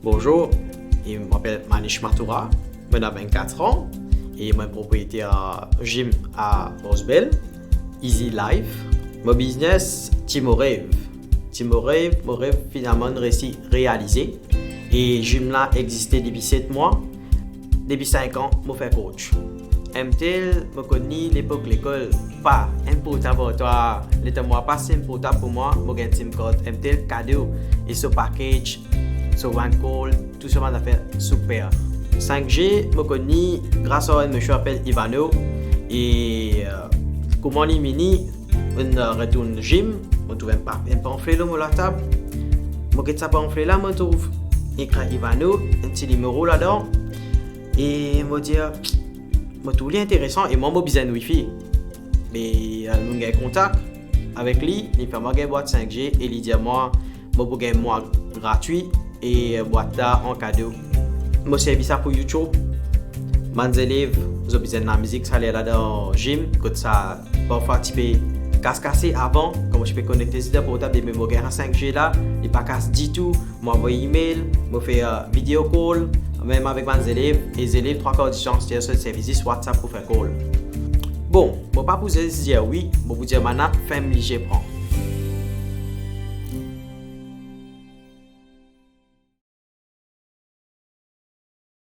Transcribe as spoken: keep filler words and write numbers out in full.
Bonzour, e mo apel Manish Mathura, mo ena vinn-kat an e mo propriyeter gym a Rose Belle, Easy Life. Mo biznes, ti mo rev. Ti mo rev, mo rev finalman resi realize. E gym la existe depi set mwa. Depi sink an, mo fer coach. M T L, mo konn li lepok lekol, pa enn portab ar twa. Letan mwa pa ti enn portab pou mwa, mo gagn sim kart M T L kado. E so package, so one call, tou so bann zafer super. Cinq G, mo konn li gras ar enn misie apel Ivano. E, euh, kouma li vini, mo, euh, retourn gym, mo trouv enn pa-, enn panfle lor mo latab. Mo get sa panfle la, mo trouv ekri Ivano, enn ti nimero ladan. E mo dir, mo trouv li interesan e mwa mo bizin wifi. Me, euh, mo gagn kontak avek li, li fer mwa gagn bwat cinq G e li dir mwa, mo pou gagn mwa gratwi e bwat la an kado. Mo servi sa pou YouTube. Bann zelev, zot bizin lamizik, sa ler la dan gym, kot sa parfwa ti pe kas kase avan, kouma ti pe konekte zis dan portab, depi mo gagn sa cinq G la, li pa kas ditou. Mo avoy email, mo fer, euh, video call, mem avek bann zelev, e zelev trwa kar ditan ti servi zis WhatsApp pou fer call. Bon, mo pa pou zis dir wi, mo pou dir bann la fer oblize pran.